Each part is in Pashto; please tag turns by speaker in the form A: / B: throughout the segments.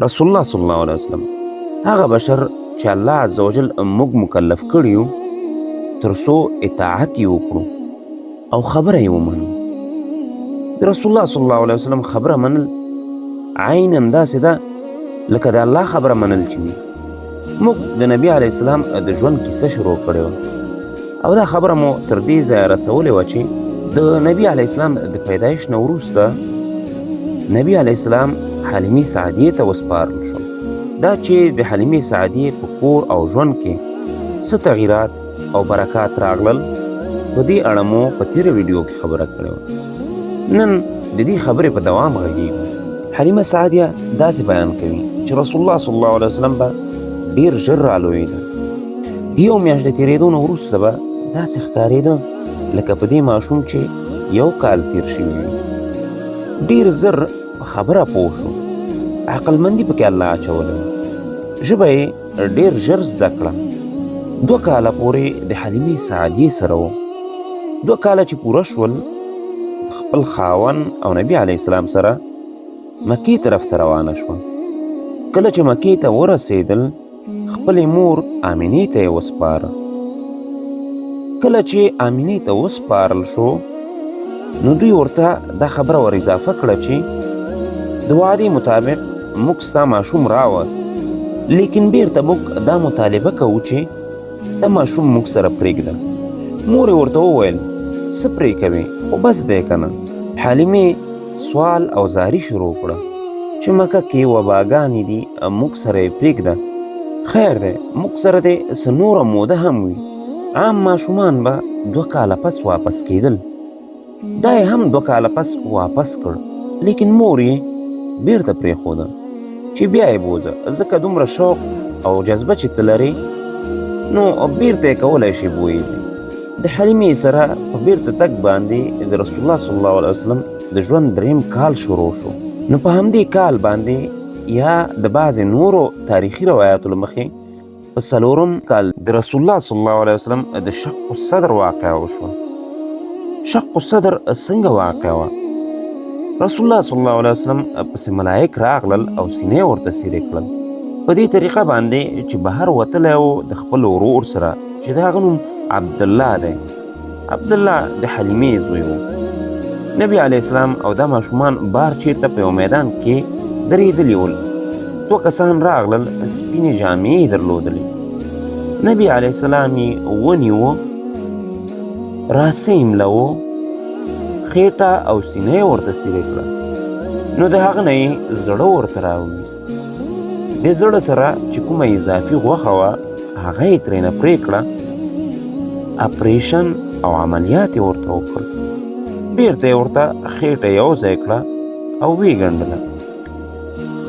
A: رسول الله صلی الله علیه وسلم هغه بشر چې الله عزوجل موږ مکلف کړي یو تر څو اطاعت یې وکړو او خبره یې ومنو. د رسول الله صلی الله علیه وسلم خبره منل عینا داسې ده لکه د الله خبره منل چې وي. موږ د نبی علیه السلام د ژوند کیسه شروع کړې وه او دا خبره مو تر دې ځایه رسولې وه چې د نبی علیه السلام د پیدایش نه وروسته نبی علیه السلام حلیمې سعدیې ته وسپارل شو. دا چې د حلیمې سعدیې په کور او ژوند کې څه تغیرات او برکات راغلل، په دې اړه مو په تېره ویډیو کې خبره کړې وه. نن د دې خبرې په دوام غږیږو. حلیمه سعدیه داسې بیان کوي چې رسول الله صلی الله علیه وسلم به ډېر ژر رالویېده. د یو میاشت د تېرېدو نه وروسته به داسې ښکارېده لکه په دې ماشوم چې یو کال تېر شوي وي. ډېر زر په خبره پوه شو، عقلمندي پکې الله اچولې وه، ژبه یې ډېر ژر زده کړه. 2 کاله پورې د حلیمې سعدیې سره و. 2 کاله چې پوره شول، د خپل خاوند او نبی علیه السلام سره مکې طرف ته روانه شوه. کله چې مکې ته ورسېدل، خپلې مور آمینې ته یې وسپاره. کله چې آمینې ته وسپارل شو، نو دوی ورته دا خبره ور اضافه کړه چې د وعدې مطابق موږ ستا ماشوم راوست، لیکن بیرته موږ دا مطالبه کوو چې دا ماشوم موږ سره پرېږده. مور یې ورته وویل، څه پرې کوې، خو بس دی که نه. حلیمې سوال او زاري شروع کړه چې مکه کې وباګانې دي، موږ سره یې پرېږده، خیر دی، موږ سره دې څه نوره موده هم وي. عام ماشومان به 2 کاله پس واپس کېدل، دا یې هم 2 کاله پس واپس کړ، لیکن مور یې بیرته پرېښوده چې بیا یې بوځه، ځکه دومره شوق او جذبه چې ته لرې نو بیرته یې کولی شي بویې ځي. د حلیمې سره په بیرته تګ باندې د رسول الله صلی الله علیه وسلم د ژوند دریم کال شروع شو. نو په همدې کال باندې یا د بعضې نورو تاریخي روایاتو له مخې په 4م کال د رسول الله صلی الله علیه وسلم د شق الصدر واقعه وشوه. شق الصدر څنګه واقع وه؟ رسول الله صلی الله علیه وسلم پسې ملایک راغلل او سینه یې ورته څیرې کړل. په دې طریقه باندې چې بهر وتلی و د خپل ورور سره چې د هغه نوم عبدالله دی، عبدالله د حلیمې زوی و. نبی علیه السلام او دا ماشومان بار چیرته په یو میدان کې درېدلي ول. 2 کسان راغلل، سپینې جامې یې درلودلې. نبی علیه السلام یې ونیو، راسیملوو، خېټه او سینه یې ورته څیرې کړه. نو د هغه نه یې زړه ورته راوویست. د زړه سره چې کومه اضافي غوښه وه هغه یې ترېنه پرې کړه، اپریشن او عملیات یې ورته وکړل. بیرته یې ورته خېټه یو ځای کړه او ویې ګنډله.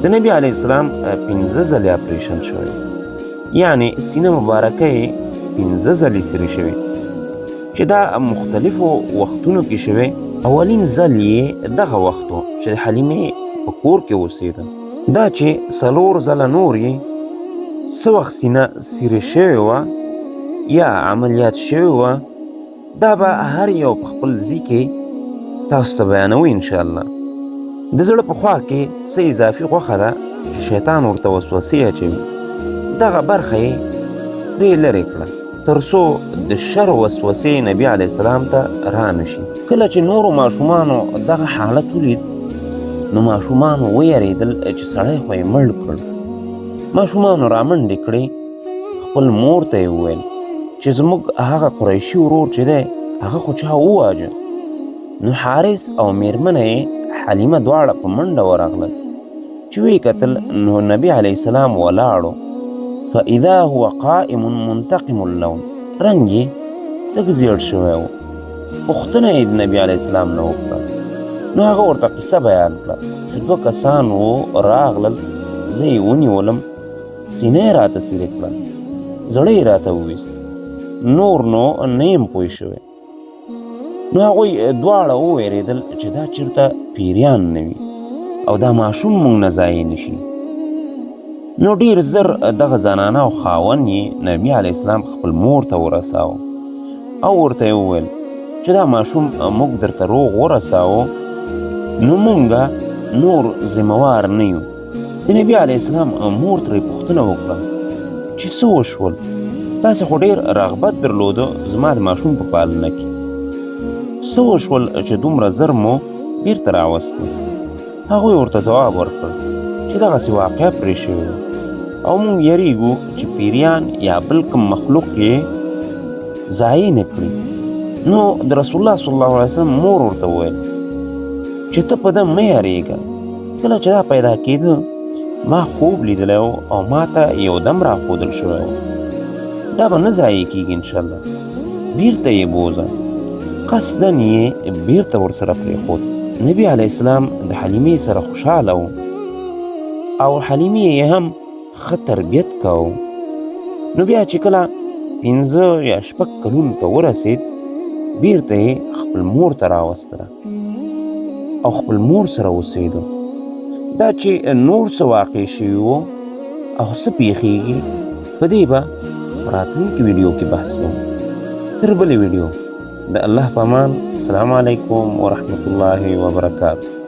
A: د نبی علیه السلام 5 ځلې اپریشن شوی، یعنې سینه مبارکه یې 5 ځلې څیرې شوې چې دا مختلفو وختونو کې شوی. اولین ځل یې دغه وخت و چې د حلیمې په کور کې اوسېده. دا چې 4 ځله نور یې څه وخت سینه څیرې شوې وه یا عملیات شوې وه، دا به هر یو په خپل ځي کې تاسو ته بیانوي انشاءالله. د زړه په خوا کې څه اضافي غوښه ده چې شیطان ورته وسوسې اچوي، دغه برخه یې ترې لرې کړه تر څو د شر وسوسې نبی علیه السلام ته رانه شي. کله چې نورو ماشومانو دغه حالت ولید، نو ماشومانو ویرېدل چې سړی خو یې مړ کړ. ماشومانو رامنډې کړې، خپل مور ته یې وویل چې زموږ هغه قریشي ورور چې دی هغه خو چا وواژه. نو حارث او میرمنه یې حلیمه دواړه په منډه ورغلل. چې ویې کتل نو نبی علیه السلام ولاړو. فاذا هو قائم منتقم اللون، رنګ یې تک زیړ شوی و. پوښتنه یې د نبی علیه السلام نه وکړه، نو هغه ورته قصه بیان کړه چې 2 کسان وو راغلل، زه یې ونیولم، سینه یې راته څیرې کړه، زړه یې راته وویست، نور نو نه یم پوه شوی. نو هغوی دواړه وویرېدل چې دا چېرته پیریان نه وي او دا ماشوم موږ نه ضایع نه شي. نو ډېر زر دغه زنانه او خاوند یې نبی علیه السلام خپل مور ته ورساوه او ورته یې وویل چې دا ماشوم موږ درته روغ ورساوه، نو موږ نور ذمهوار نه یو. د نبي علیه السلام مور ترې پوښتنه وکړه چې څه وشول، تاسې خو ډېر رغبت درلوده زما د ماشوم په پالنه کې، څه وشول چې دومره زر مو بیرته راوستې؟ هغوی ورته ځواب ورکړ چې دغسې واقعه پرې شوې ده او موږ یریږو چې پیریان یا بل کوم مخلوق یې ضایع نه کړي. نو د رسول الله صلی الله علیه وسلم مور ورته وویل چې ته په ده مه یریږه، کله چې دا پیدا کېده ما خوب لیدلی و او ما ته یو دم راښودل شوی و، دا به نه ضایع کېږي انشاءالله، بیرته یې بوځه. قصدا یې بیرته ورسره پرېښود. نبی علیه السلام د حلیمې سره خوشحاله و او حلیمې یې هم ښه تربیت کاوه. نو بیا چې کله 5 یا 6 کلونو ته ورسېد، بیرته یې خپل مور ته راوستله او خپل مور سره اوسېدو. دا چې نور څه واقع شوي وو او څه پیښیږي، په دې به په راتلونکي ویډیو کې بحث کوم. تر بلې ویډیو د الله په امان. السلام علیکم ورحمت الله وبرکاته.